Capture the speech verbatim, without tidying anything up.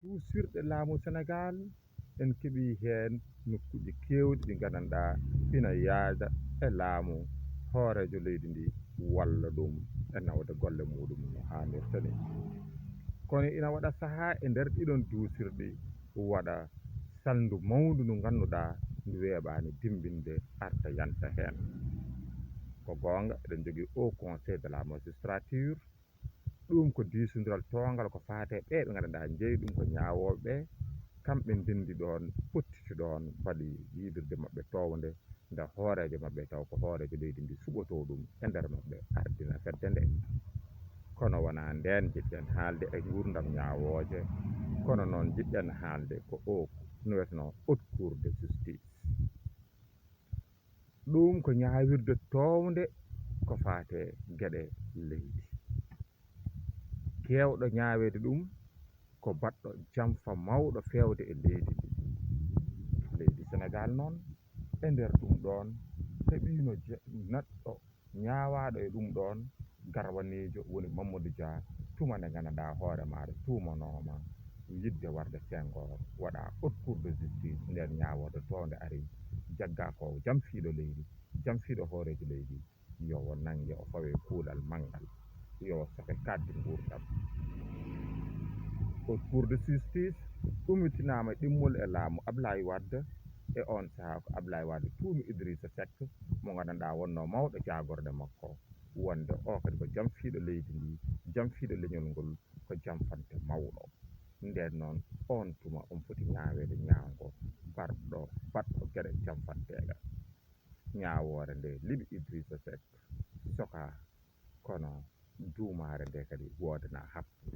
Duusirɗe laamu Senegaal, en keɓii heen nokkuuji keewɗi ɗi nganndanɗaa ina yaada e laamu hooreejo leydi ndi walla ɗum e nawde golle muɗum no haanirta ni. Kono ina waɗa sahaa e nder ɗiɗon duusirɗi waɗa salndu mawndu ndu ngannduɗaa ndu weeɓaani dimmbinde arta yanta heen. Ko goonga, eɗen njogii Haut Conseil de la Magistrature, ɗum ko diisondiral toongal ko faati e ɓee ɓe nganndanɗaa njeyi ɗum ko ñaawooɓe ɓee, kamɓe ndenndi ɗoon, pottiti ɗoon, mbaɗi yiidirde maɓɓe toownde, nde hooreejo maɓɓe taw ko hooreejo leydi ndi suɓotoo ɗum e nder maɓɓe ardina fedde nde. Kono wonaa ndeen njiɗɗen haalde e nguurndam ñaawooje, kono noon njiɗɗen haalde ko o no wiyetnoo Haute Cour de Justice. Ɗum ko ñaawirde toownde ko faati e geɗe leydi. Keewɗo ñaaweede ɗum ko baɗɗo jamfa mawɗo feewde e leydi ndi. Leydi Senegaal noon, e nder ɗum ɗoon, heɓiino je- neɗɗo ñaawaaɗo e ɗum ɗoon garwaniijo woni Mamadou Dia, tuma nde nganndanɗaa hoore maaɗa tuumanooma yiɗde warde Senghor, waɗa Haute Cour de Justice, ndeen ñaawoode toownde ari, jaggaa ko jamfiiɗo leydi, jamfiiɗo hooreejo leydi, yo o nannge, o fawe kuulal manngal, yo o soke kaaɗdi nguurndam. Haute Cour de Justice ɗumitinaama ɗimmol e laamu Ablaye Wade, e oon sahaa ko Ablaye Wade tuumi Idrissa Seck, mo nganndanɗaa wonnoo mawɗo jaagorɗe makko, wonde o kadi ko jamfiiɗo leydi ndi, jamfiiɗo leñol ngol, ko jamfante mawɗo. Ndeen noon, oon tuma omo foti ñaaweede ñaawgo barɗo, baɗɗo geɗe jamfanteegal. Ñaawoore nde liɓi Idrissa Seck sokaa, kono duumaare nde kadi woodanaa happu.